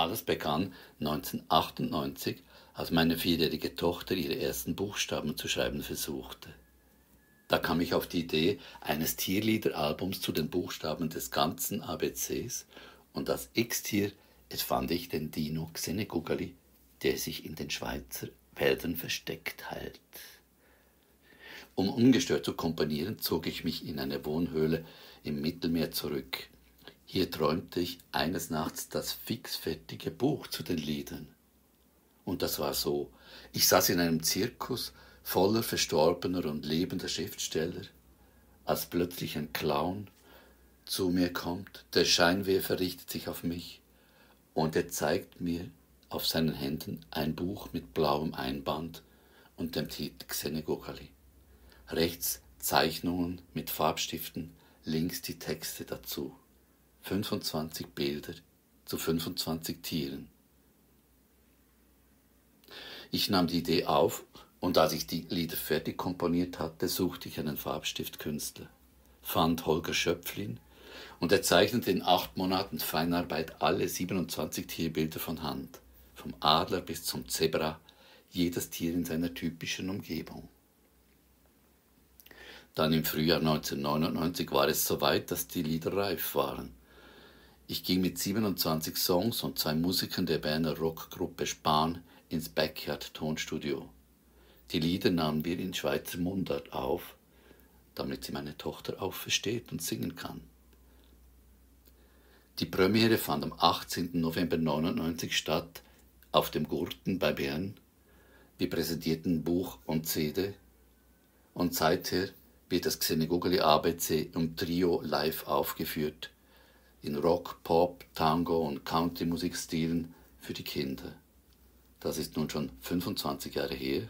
Alles begann 1998, als meine 4-jährige Tochter ihre ersten Buchstaben zu schreiben versuchte. Da kam ich auf die Idee eines Tierliederalbums zu den Buchstaben des ganzen ABCs und als X-Tier fand ich den Dino Xenegugali, der sich in den Schweizer Wäldern versteckt hält. Um ungestört zu komponieren, zog ich mich in eine Wohnhöhle im Mittelmeer zurück. Hier träumte ich eines Nachts das fixfertige Buch zu den Liedern. Und das war so: Ich saß in einem Zirkus voller verstorbener und lebender Schriftsteller, als plötzlich ein Clown zu mir kommt, der Scheinwerfer richtet sich auf mich und er zeigt mir auf seinen Händen ein Buch mit blauem Einband und dem Titel Xenegugali. Rechts Zeichnungen mit Farbstiften, links die Texte dazu. 25 Bilder zu 25 Tieren. Ich nahm die Idee auf und als ich die Lieder fertig komponiert hatte, suchte ich einen Farbstiftkünstler, fand Holger Schöpflin und er zeichnete in 8 Monaten Feinarbeit alle 27 Tierbilder von Hand, vom Adler bis zum Zebra, jedes Tier in seiner typischen Umgebung. Dann im Frühjahr 1999 war es soweit, dass die Lieder reif waren. Ich ging mit 27 Songs und 2 Musikern der Berner Rockgruppe Spahn ins Backyard-Tonstudio. Die Lieder nahmen wir in Schweizer Mundart auf, damit sie meine Tochter auch versteht und singen kann. Die Premiere fand am 18. November 1999 statt, auf dem Gurten bei Bern. Wir präsentierten Buch und CD und seither wird das Xenegugali ABC im Trio live aufgeführt, in Rock, Pop, Tango und Country-Musikstilen für die Kinder. Das ist nun schon 25 Jahre her,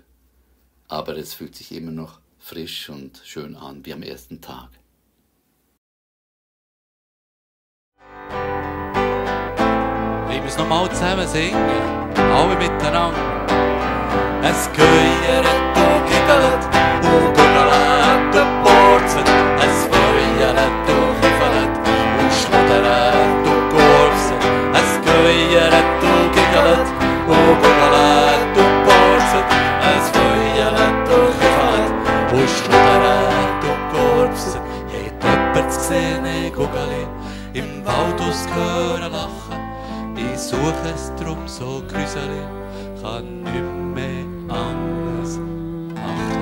aber es fühlt sich immer noch frisch und schön an wie am ersten Tag. Ich muss nochmal zusammen singen, alle miteinander. Es geiert und giggelt und gurgelt und borzet. Es feuert und kiffelt und schlottert und gorset. Es geiert und giggelt und gurgelt und borzet. Es feuert und kiffelt und schlottert und gorset. Hat jemand gesehen, Xenegugali, im Wald ausgehören lachen? Ich suche es drum so gruselig, kann nicht mehr anders machen.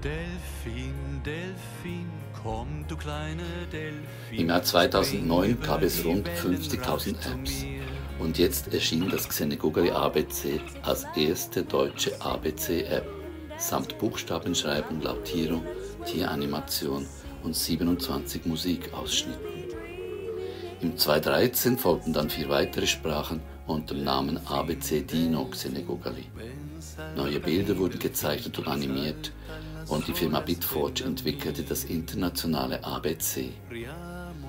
Delfin, Delfin, komm du kleine Delfin. Im Jahr 2009 gab es rund 50.000 Apps und jetzt erschien das Xenegugali ABC als erste deutsche ABC-App samt Buchstabenschreibung, Lautierung, Tieranimation und 27 Musikausschnitten. Im 2013 folgten dann 4 weitere Sprachen unter dem Namen ABC Dino Xenegugali. Neue Bilder wurden gezeichnet und animiert und die Firma Bitforge entwickelte das internationale ABC.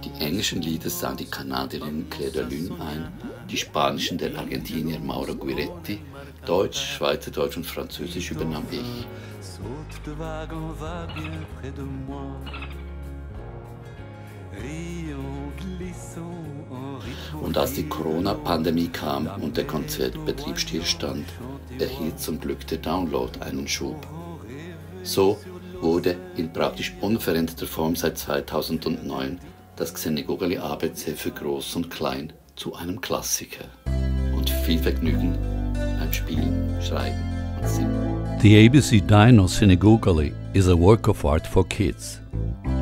Die englischen Lieder sang die Kanadierin Claire de Lune ein, die spanischen der Argentinier Mauro Guiretti, Deutsch, Schweizerdeutsch und Französisch übernahm ich. Und als die Corona-Pandemie kam und der Konzertbetrieb stillstand, erhielt zum Glück der Download einen Schub. So wurde in praktisch unveränderter Form seit 2009 das Xenegugali ABC für Groß und Klein zu einem Klassiker. Und viel Vergnügen beim Spielen, Schreiben und Singen. The ABC Dino Xenegugali is a work of art for kids.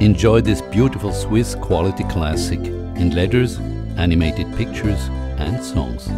Enjoy this beautiful Swiss quality classic in letters, animated pictures and songs.